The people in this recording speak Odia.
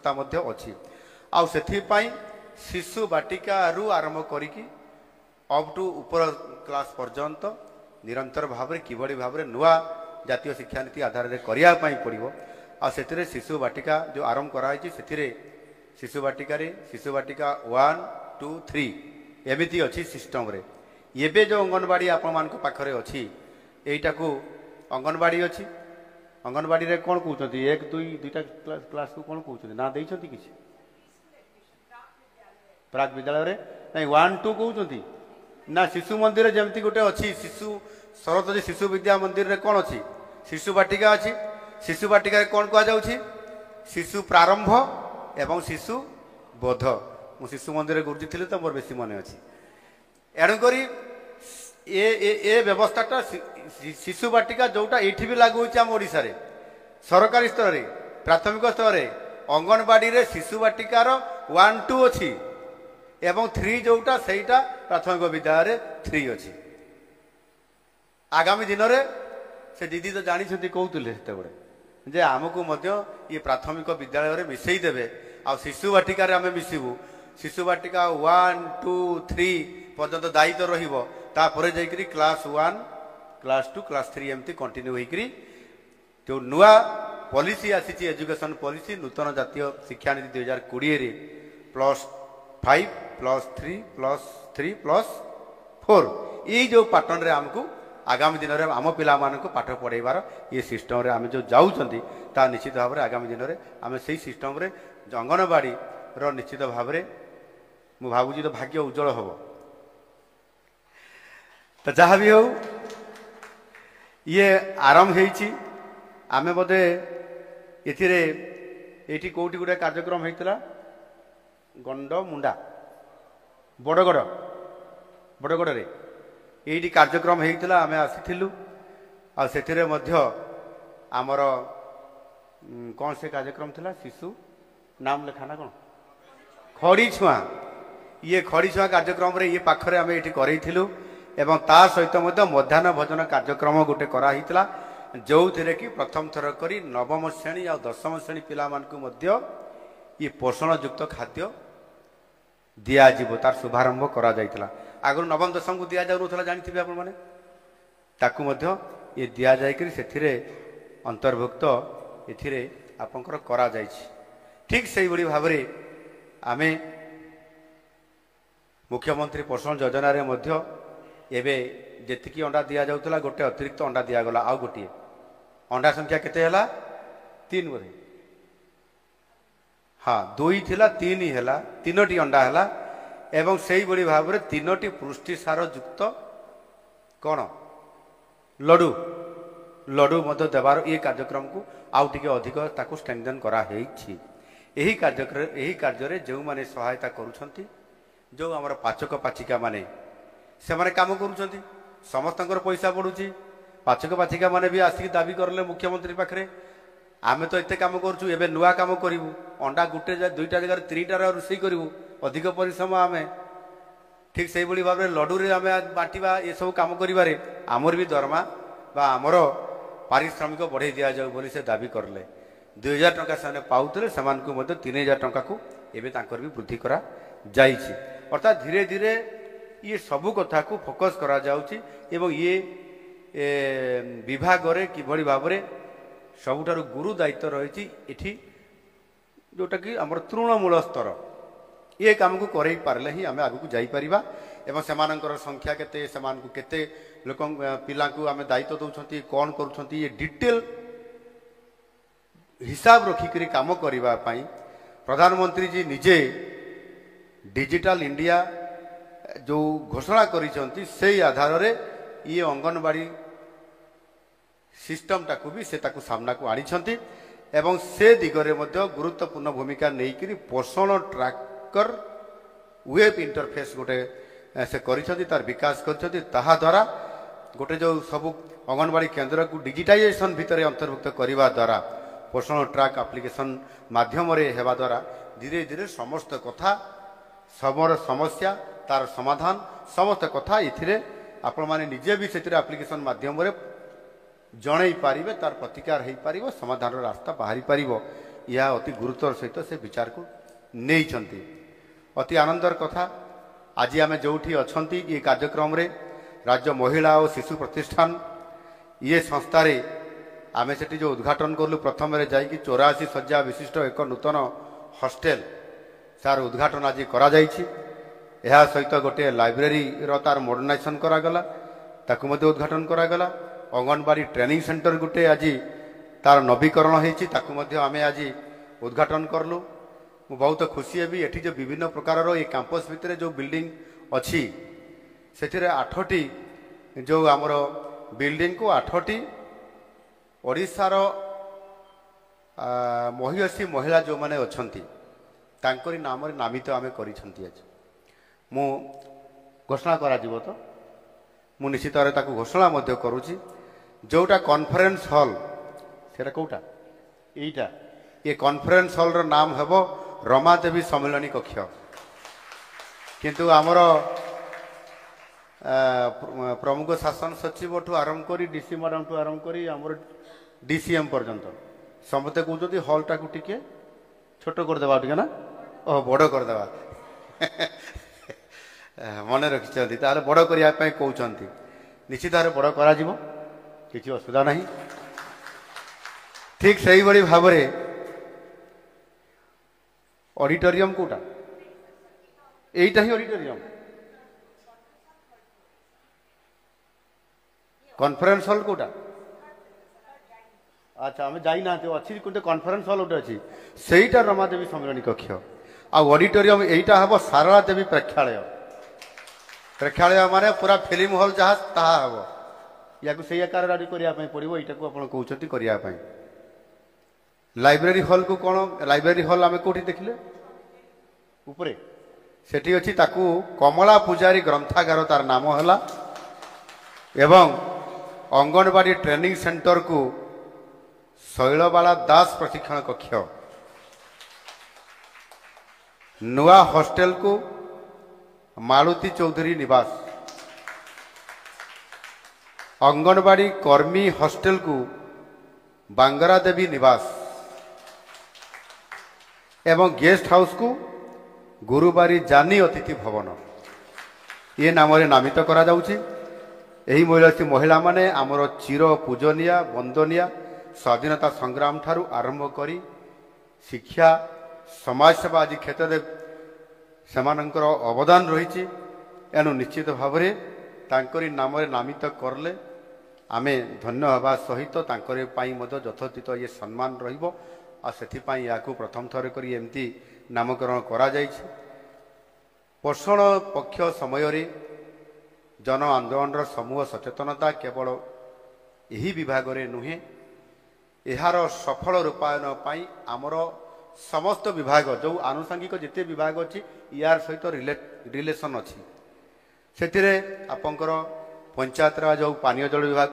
ଆବଶ୍ୟକତା ମଧ୍ୟ ଅଛି। ଆଉ ସେଥିପାଇଁ ଶିଶୁ ବାଟିକାରୁ ଆରମ୍ଭ କରିକି ଅପ୍ ଟୁ ଉପର କ୍ଲାସ୍ ପର୍ଯ୍ୟନ୍ତ ନିରନ୍ତର ଭାବରେ କିଭଳି ଭାବରେ ନୂଆ ଜାତୀୟ ଶିକ୍ଷାନୀତି ଆଧାରରେ କରିବା ପାଇଁ ପଡ଼ିବ। ଆଉ ସେଥିରେ ଶିଶୁ ବାଟିକା ଯେଉଁ ଆରମ୍ଭ କରାହେଇଛି, ସେଥିରେ ଶିଶୁ ବାଟିକାରେ ଶିଶୁ ବାଟିକା 1, 2, 3 ଏମିତି ଅଛି ସିଷ୍ଟମରେ। ଏବେ ଯେଉଁ ଅଙ୍ଗନବାଡ଼ି ଆପଣମାନଙ୍କ ପାଖରେ ଅଛି, ଏଇଟାକୁ ଅଙ୍ଗନବାଡ଼ି ଅଛି। ଅଙ୍ଗନବାଡ଼ିରେ କ'ଣ କହୁଛନ୍ତି? 1, 2, 2ଟା କ୍ଲାସକୁ କ'ଣ କହୁଛନ୍ତି? ନା ଦେଇଛନ୍ତି କିଛି? ପ୍ରାକ୍ ବିଦ୍ୟାଳୟରେ ନାଇଁ, 1, 2 କହୁଛନ୍ତି ନା? ଶିଶୁ ମନ୍ଦିର ଯେମିତି ଗୋଟେ ଅଛି, ଶିଶୁ ସରସ୍ୱତୀ ଶିଶୁ ବିଦ୍ୟା ମନ୍ଦିରରେ କ'ଣ ଅଛି? ଶିଶୁ ବାଟିକା ଅଛି। ଶିଶୁ ବାଟିକାରେ କ'ଣ କୁହାଯାଉଛି? ଶିଶୁ ପ୍ରାରମ୍ଭ ଏବଂ ଶିଶୁ ବୋଧ। ମୁଁ ଶିଶୁ ମନ୍ଦିରରେ ଗୁରୁଜୀ ଥିଲି ତ ମୋର ବେଶୀ ମନେ ଅଛି। ଏଣୁକରି ଏ ଏ ବ୍ୟବସ୍ଥାଟା ଶିଶୁ ବାଟିକା ଯେଉଁଟା ଏଇଠି ବି ଲାଗୁ ହେଉଛି ଆମ ଓଡ଼ିଶାରେ, ସରକାରୀ ସ୍ତରରେ, ପ୍ରାଥମିକ ସ୍ତରରେ ଅଙ୍ଗନବାଡ଼ିରେ ଶିଶୁ ବାଟିକାର 1, 2 ଅଛି ଏବଂ 3 ଯେଉଁଟା ସେଇଟା ପ୍ରାଥମିକ ବିଦ୍ୟାଳୟରେ 3 ଅଛି। ଆଗାମୀ ଦିନରେ ସେ ଦିଦି ତ ଜାଣିଛନ୍ତି, କହୁଥିଲେ ସେତେବେଳେ ଯେ ଆମକୁ ମଧ୍ୟ ଇଏ ପ୍ରାଥମିକ ବିଦ୍ୟାଳୟରେ ମିଶେଇ ଦେବେ ଆଉ ଶିଶୁ ବାଟିକାରେ ଆମେ ମିଶିବୁ। ଶିଶୁ ବାଟିକା 1, 2, 3 ପର୍ଯ୍ୟନ୍ତ ଦାୟିତ୍ୱ ରହିବ, ତାପରେ ଯାଇକରି କ୍ଲାସ୍ 1, କ୍ଲାସ୍ 2, କ୍ଲାସ୍ 3 ଏମିତି କଣ୍ଟିନ୍ୟୁ ହେଇକରି ଯେଉଁ ନୂଆ ପଲିସି ଆସିଛି, ଏଜୁକେସନ୍ ପଲିସି, ନୂତନ ଜାତୀୟ ଶିକ୍ଷାନୀତି 2020ରେ +5 +3 +3 +4 ଏଇ ଯେଉଁ ପାଟର୍ନରେ ଆମକୁ ଆଗାମୀ ଦିନରେ ଆମ ପିଲାମାନଙ୍କୁ ପାଠ ପଢ଼ାଇବାର ଏ ସିଷ୍ଟମରେ ଆମେ ଯେଉଁ ଯାଉଛନ୍ତି, ତାହା ନିଶ୍ଚିତ ଭାବରେ ଆଗାମୀ ଦିନରେ ଆମେ ସେଇ ସିଷ୍ଟମରେ ଅଙ୍ଗନବାଡ଼ିର ନିଶ୍ଚିତ ଭାବରେ ମୁଁ ଭାବୁଛି ତ ଭାଗ୍ୟ ଉଜ୍ଜଳ ହେବ। ତ ଯାହା ବି ହେଉ, ଇଏ ଆରମ୍ଭ ହେଇଛି। ଆମେ ବୋଧେ ଏଥିରେ ଏଇଠି କେଉଁଠି ଗୋଟେ କାର୍ଯ୍ୟକ୍ରମ ହେଇଥିଲା, ଗଣ୍ଡମୁଣ୍ଡା, ବଡ଼ଗଡ଼, ବଡ଼ଗଡ଼ରେ ଏଇଠି କାର୍ଯ୍ୟକ୍ରମ ହେଇଥିଲା, ଆମେ ଆସିଥିଲୁ। ଆଉ ସେଥିରେ ମଧ୍ୟ ଆମର କ'ଣ ସେ କାର୍ଯ୍ୟକ୍ରମ ଥିଲା, ଶିଶୁ ନାମ ଲେଖା ନା କ'ଣ, ଖଡ଼ି ଛୁଆଁ। ଇଏ ଖଡ଼ି ଛୁଆଁ କାର୍ଯ୍ୟକ୍ରମରେ ଇଏ ପାଖରେ ଆମେ ଏଇଠି କରେଇଥିଲୁ ଏବଂ ତା ସହିତ ମଧ୍ୟ ମଧ୍ୟାହ୍ନ ଭୋଜନ କାର୍ଯ୍ୟକ୍ରମ ଗୋଟେ କରାହେଇଥିଲା, ଯେଉଁଥିରେ କି ପ୍ରଥମ ଥର କରି ନବମ ଶ୍ରେଣୀ ଆଉ ଦଶମ ଶ୍ରେଣୀ ପିଲାମାନଙ୍କୁ ମଧ୍ୟ ଇଏ ପୋଷଣଯୁକ୍ତ ଖାଦ୍ୟ ଦିଆଯିବ, ତାର ଶୁଭାରମ୍ଭ କରାଯାଇଥିଲା। ଆଗରୁ ନବମ ଦଶମକୁ ଦିଆଯାଉନଥିଲା, ଜାଣିଥିବେ ଆପଣମାନେ। ତାକୁ ମଧ୍ୟ ଇଏ ଦିଆଯାଇକରି ସେଥିରେ ଅନ୍ତର୍ଭୁକ୍ତ ଏଥିରେ ଆପଣଙ୍କର କରାଯାଇଛି। ଠିକ୍ ସେଇଭଳି ଭାବରେ ଆମେ ମୁଖ୍ୟମନ୍ତ୍ରୀ ପୋଷଣ ଯୋଜନାରେ ମଧ୍ୟ ଏବେ ଯେତିକି ଅଣ୍ଡା ଦିଆଯାଉଥିଲା, ଗୋଟେ ଅତିରିକ୍ତ ଅଣ୍ଡା ଦିଆଗଲା। ଆଉ ଗୋଟିଏ ଅଣ୍ଡା ସଂଖ୍ୟା କେତେ ହେଲା? 3 ବୋଧେ। ହଁ, 2 ଥିଲା, 3 ହେଲା, 3ଟି ଅଣ୍ଡା ହେଲା। ଏବଂ ସେଇଭଳି ଭାବରେ 3ଟି ପୃଷ୍ଟିସାର ଯୁକ୍ତ କ'ଣ ଲଡ଼ୁ, ଲଡ଼ୁ ମଧ୍ୟ ଦେବାର ଏ କାର୍ଯ୍ୟକ୍ରମକୁ ଆଉ ଟିକେ ଅଧିକ ତାକୁ ଷ୍ଟ୍ରେଙ୍ଗଦେନ୍ କରାହେଇଛି। ଏହି କାର୍ଯ୍ୟକ୍ରମ, ଏହି କାର୍ଯ୍ୟରେ ଯେଉଁମାନେ ସହାୟତା କରୁଛନ୍ତି, ଯେଉଁ ଆମର ପାଚକ ପାଚିକା ମାନେ, ସେମାନେ କାମ କରୁଛନ୍ତି, ସମସ୍ତଙ୍କର ପଇସା ବଢ଼ୁଛି। ପାଚକ ପାଚିକା ମାନେ ବି ଆସିକି ଦାବି କରିଲେ ମୁଖ୍ୟମନ୍ତ୍ରୀ ପାଖରେ, ଆମେ ତ ଏତେ କାମ କରୁଛୁ, ଏବେ ନୂଆ କାମ କରିବୁ, ଅଣ୍ଡା ଗୋଟେ 2ଟା ଜାଗାରେ 3ଟାର ରୋଷେଇ କରିବୁ, ଅଧିକ ପରିଶ୍ରମ ଆମେ। ଠିକ୍ ସେଇଭଳି ଭାବରେ ଲଡ଼ୁରେ ଆମେ ବାଣ୍ଟିବା, ଏସବୁ କାମ କରିବାରେ ଆମର ବି ଦରମା ବା ଆମର ପାରିଶ୍ରମିକ ବଢ଼େଇ ଦିଆଯାଉ ବୋଲି ସେ ଦାବି କଲେ। 2000 ଟଙ୍କା ସେମାନେ ପାଉଥିଲେ, ସେମାନଙ୍କୁ ମଧ୍ୟ 3000 ଟଙ୍କାକୁ ଏବେ ତାଙ୍କର ବି ବୃଦ୍ଧି କରାଯାଇଛି। ଅର୍ଥାତ୍ ଧୀରେ ଧୀରେ ଇଏ ସବୁ କଥାକୁ ଫୋକସ୍ କରାଯାଉଛି ଏବଂ ଇଏ ବିଭାଗରେ କିଭଳି ଭାବରେ ସବୁଠାରୁ ଗୁରୁ ଦାୟିତ୍ୱ ରହିଛି ଏଠି, ଯେଉଁଟାକି ଆମର ତୃଣମୂଳ ସ୍ତର, ଇଏ କାମକୁ କରେଇ ପାରିଲେ ହିଁ ଆମେ ଆଗକୁ ଯାଇପାରିବା। ଏବଂ ସେମାନଙ୍କର ସଂଖ୍ୟା କେତେ, ସେମାନଙ୍କୁ କେତେ ଲୋକ ପିଲାଙ୍କୁ ଆମେ ଦାୟିତ୍ୱ ଦେଉଛନ୍ତି, କ'ଣ କରୁଛନ୍ତି, ଇଏ ଡିଟେଲ ହିସାବ ରଖିକରି କାମ କରିବା ପାଇଁ ପ୍ରଧାନମନ୍ତ୍ରୀଜୀ ନିଜେ ଡିଜିଟାଲ ଇଣ୍ଡିଆ ଯେଉଁ ଘୋଷଣା କରିଛନ୍ତି, ସେଇ ଆଧାରରେ ଇଏ ଅଙ୍ଗନବାଡ଼ି ସିଷ୍ଟମଟାକୁ ବି ସେ ତାକୁ ସାମ୍ନାକୁ ଆଣିଛନ୍ତି ଏବଂ ସେ ଦିଗରେ ମଧ୍ୟ ଗୁରୁତ୍ୱପୂର୍ଣ୍ଣ ଭୂମିକା ନେଇକରି ପୋଷଣ ଟ୍ରାକର ୱେବ୍ ଇଣ୍ଟରଫେସ୍ ଗୋଟେ ସେ କରିଛନ୍ତି, ତାର ବିକାଶ କରିଛନ୍ତି। ତାହା ଦ୍ୱାରା ଗୋଟେ ଯେଉଁ ସବୁ ଅଙ୍ଗନବାଡ଼ି କେନ୍ଦ୍ରକୁ ଡିଜିଟାଇଜେସନ୍ ଭିତରେ ଅନ୍ତର୍ଭୁକ୍ତ କରିବା ଦ୍ୱାରା, ପୋଷଣ ଟ୍ରାକ୍ ଆପ୍ଲିକେସନ୍ ମାଧ୍ୟମରେ ହେବା ଦ୍ୱାରା ଧୀରେ ଧୀରେ ସମସ୍ତ କଥା, ସମର ସମସ୍ୟା, ତାର ସମାଧାନ, ସମସ୍ତ କଥା ଏଥିରେ ଆପଣମାନେ ନିଜେ ବି ସେଥିରେ ଆପ୍ଲିକେସନ୍ ମାଧ୍ୟମରେ ଜଣେଇ ପାରିବେ, ତାର ପ୍ରତିକାର ହେଇପାରିବ, ସମାଧାନର ରାସ୍ତା ବାହାରି ପାରିବ। ଏହା ଅତି ଗୁରୁତ୍ୱର ସହିତ ସେ ବିଚାରକୁ ନେଇଛନ୍ତି। ଅତି ଆନନ୍ଦର କଥା, ଆଜି ଆମେ ଯେଉଁଠି ଅଛନ୍ତି ଏ କାର୍ଯ୍ୟକ୍ରମରେ ରାଜ୍ୟ ମହିଳା ଓ ଶିଶୁ ପ୍ରତିଷ୍ଠାନ ଇଏ ସଂସ୍ଥାରେ ଆମେ ସେଠି ଯେଉଁ ଉଦ୍ଘାଟନ କଲୁ, ପ୍ରଥମରେ ଯାଇକି 84 ଶଯ୍ୟା ବିଶିଷ୍ଟ ଏକ ନୂତନ ହଷ୍ଟେଲ ତାର ଉଦ୍ଘାଟନ ଆଜି କରାଯାଇଛି। ଏହା ସହିତ ଗୋଟିଏ ଲାଇବ୍ରେରୀର ତାର ମଡର୍ଣ୍ଣାଇଜେସନ୍ କରାଗଲା, ତାକୁ ମଧ୍ୟ ଉଦ୍ଘାଟନ କରାଗଲା। ଅଙ୍ଗନବାଡ଼ି ଟ୍ରେନିଂ ସେଣ୍ଟର ଗୋଟେ ଆଜି ତାର ନବୀକରଣ ହେଇଛି, ତାକୁ ମଧ୍ୟ ଆମେ ଆଜି ଉଦ୍ଘାଟନ କଲୁ। ମୁଁ ବହୁତ ଖୁସି ହେବି ଏଠି ଯେଉଁ ବିଭିନ୍ନ ପ୍ରକାରର ଏ କ୍ୟାମ୍ପସ୍ ଭିତରେ ଯେଉଁ ବିଲ୍ଡିଂ ଅଛି, ସେଥିରେ 8ଟି ଯେଉଁ ଆମର ବିଲ୍ଡିଂକୁ 8ଟି ଓଡ଼ିଶାର ମହିୟସୀ ମହିଳା ଯେଉଁମାନେ ଅଛନ୍ତି ତାଙ୍କରି ନାମରେ ନାମିତ ଆମେ କରିଛନ୍ତି। ଆଜି ମୁଁ ଘୋଷଣା କରାଯିବ ତ ମୁଁ ନିଶ୍ଚିତ ଭାବରେ ତାକୁ ଘୋଷଣା ମଧ୍ୟ କରୁଛି। ଯେଉଁଟା କନଫରେନ୍ସ ହଲ୍, ସେଇଟା କେଉଁଟା? ଏଇଟା ଏ କନଫରେନ୍ସ ହଲ୍ର ନାମ ହେବ ରମାଦେବୀ ସମ୍ମିଳନୀ କକ୍ଷ। କିନ୍ତୁ ଆମର ପ୍ରମୁଖ ଶାସନ ସଚିବଠୁ ଆରମ୍ଭ କରି ଡିସି ମ୍ୟାଡ଼ାମଠୁ ଆରମ୍ଭ କରି ଆମର ଡିସିଏମ୍ ପର୍ଯ୍ୟନ୍ତ ସମସ୍ତେ କହୁଛନ୍ତି ହଲ୍ଟାକୁ ଟିକେ ଛୋଟ କରିଦେବା, ଟିକେ ନା ଓହୋ ବଡ଼ କରିଦେବା। ମନେ ରଖିଛନ୍ତି ତାହେଲେ ବଡ଼ କରିବା ପାଇଁ କହୁଛନ୍ତି, ନିଶ୍ଚିତ ଭାବରେ ବଡ଼ କରାଯିବ, କିଛି ଅସୁବିଧା ନାହିଁ। ଠିକ୍ ସେଇଭଳି ଭାବରେ ଅଡିଟୋରିୟମ କୋଉଟା? ଏଇଟା ହିଁ ଅଡିଟୋରିୟମ। କନଫରେନ୍ସ ହଲ୍ କୋଉଟା? ଆଚ୍ଛା, ଆମେ ଯାଇନାହାନ୍ତି, ଅଛି ଗୋଟେ କନଫରେନ୍ସ ହଲ୍ ଗୋଟେ ଅଛି, ସେଇଟା ରମାଦେବୀ ସମ୍ମିଳନୀ କକ୍ଷ। ଆଉ ଅଡିଟୋରିୟମ ଏଇଟା ହେବ ସାରଳା ଦେବୀ ପ୍ରେକ୍ଷାଳୟ। ପ୍ରେକ୍ଷାଳୟ ମାନେ ପୁରା ଫିଲ୍ମ ହଲ୍ ଯାହା ତାହା ହେବ, ୟାକୁ ସେଇ ଆକାରରେ ଆଡ଼ି କରିବା ପାଇଁ ପଡ଼ିବ। ଏଇଟାକୁ ଆପଣ କହୁଛନ୍ତି କରିବା ପାଇଁ। ଲାଇବ୍ରେରୀ ହଲ୍କୁ କ'ଣ? ଲାଇବ୍ରେରୀ ହଲ୍ ଆମେ କେଉଁଠି ଦେଖିଲେ? ଉପରେ ସେଠି ଅଛି, ତାକୁ କମଳା ପୂଜାରୀ ଗ୍ରନ୍ଥାଗାର ତାର ନାମ ହେଲା। ଏବଂ ଅଙ୍ଗନବାଡ଼ି ଟ୍ରେନିଂ ସେଣ୍ଟରକୁ ଶୈଳବାଳା ଦାସ ପ୍ରଶିକ୍ଷଣ କକ୍ଷ, ନୂଆ ହଷ୍ଟେଲକୁ ମାଳତୀ ଚୌଧୁରୀ ନିବାସ, ଅଙ୍ଗନବାଡ଼ି କର୍ମୀ ହଷ୍ଟେଲକୁ ବାଙ୍ଗରା ଦେବୀ ନିବାସ ଏବଂ ଗେଷ୍ଟ ହାଉସ୍କୁ ଗୁରୁବାରୀ ଜାନି ଅତିଥି ଭବନ ଏ ନାମରେ ନାମିତ କରାଯାଉଛି। ଏହି ମହିଳାମାନେ ଆମର ଚିର ପୂଜନୀୟା ବନ୍ଦନୀୟା। ସ୍ୱାଧୀନତା ସଂଗ୍ରାମ ଠାରୁ ଆରମ୍ଭ କରି ଶିକ୍ଷା, ସମାଜସେବା ଆଦି କ୍ଷେତ୍ରରେ ସେମାନଙ୍କର ଅବଦାନ ରହିଛି। ଏଣୁ ନିଶ୍ଚିତ ଭାବରେ ତାଙ୍କରି ନାମରେ ନାମିତ କଲେ ଆମେ ଧନ୍ୟ ହେବା ସହିତ ତାଙ୍କରି ପାଇଁ ମଧ୍ୟ ଯଥୋଚିତ ଇଏ ସମ୍ମାନ ରହିବ। ଆଉ ସେଥିପାଇଁ ଏହାକୁ ପ୍ରଥମ ଥର କରି ଏମିତି ନାମକରଣ କରାଯାଇଛି। ପୋଷଣ ପକ୍ଷ ସମୟରେ ଜନ ଆନ୍ଦୋଳନର ସମୂହ ସଚେତନତା କେବଳ ଏହି ବିଭାଗରେ ନୁହେଁ, ଏହାର ସଫଳ ରୂପାୟନ ପାଇଁ ଆମର ସମସ୍ତ ବିଭାଗ, ଯେଉଁ ଆନୁଷାଙ୍ଗିକ ଯେତେ ବିଭାଗ ଅଛି ୟାର ସହିତ ରିଲେସନ୍ ଅଛି, ସେଥିରେ ଆପଣଙ୍କର ପଞ୍ଚାୟତରାଜ ହେଉ, ପାନୀୟ ଜଳ ବିଭାଗ